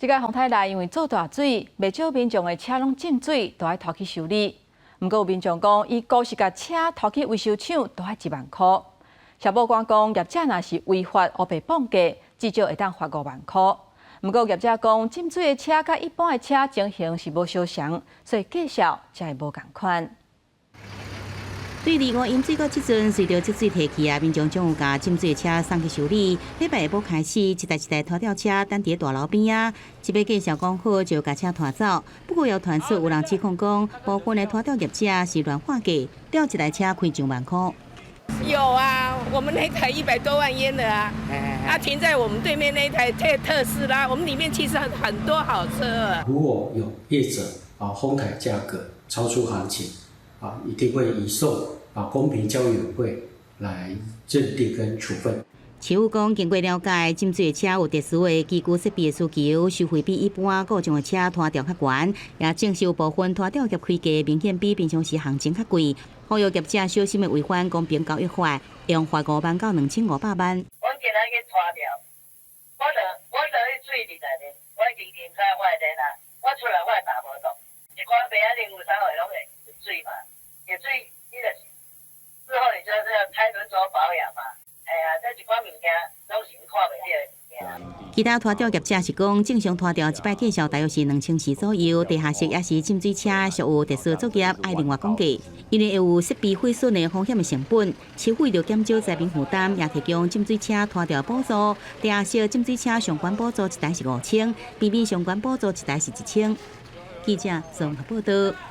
這個風颱來，因為做大水，袂少民眾的車攏浸水，都愛拖去修理。毋過有民眾講，伊孤是共車拖去維修廠，都愛1萬箍。消保官講，業者若是違法烏白報價，至少會當罰5萬箍。毋過業者講，浸水的車佮一般的車情形是無相仝，所以價數才會無仝款。對二五淹水到這陣，隨著積水退去啊，民眾總有共浸水的車送去修理。禮拜下晡開始，一台一台拖吊車等佇大樓邊仔，一欲價數講好就共車拖走。不過有傳出有人指控講，部分的拖吊業者是亂喊價，吊一台車開上萬箍。有啊，我們那台100多萬淹的啊，啊停在我們對面那台特斯拉，我們裡面其實很多好車。如果有業者啊哄抬價格超出行情啊，一定會移送啊公平交易委員會來認定跟處分。市府講，經過了解，浸水的車有特殊的機具設備的需求，收費比一般故障的車拖吊較懸，也證實有部分拖吊業開價明顯比平常時行情較貴。呼籲業者小心的違反公平交易法，用罰5萬到2500萬。我今仔去拖吊，我就去水裡內面，我已經開我的電啦，我出來我的踏無動，一寡平仔零有啥會攏會水嘛，入水你就是之後你就是要拆輪軸保養嘛。哎呀，這一寡物件攏是看袂著的物件。其他拖吊業者是講，正常拖吊一擺價數大約是2400左右，地下室抑是浸水車屬有特殊作業，愛另外講價，因為會有設備毀損的風險的成本。市府為著減少災民負擔，也提供浸水車拖吊補助。地下室浸水車上懸補助一台是5000，平面上懸補助一台是1000。記者綜合報道。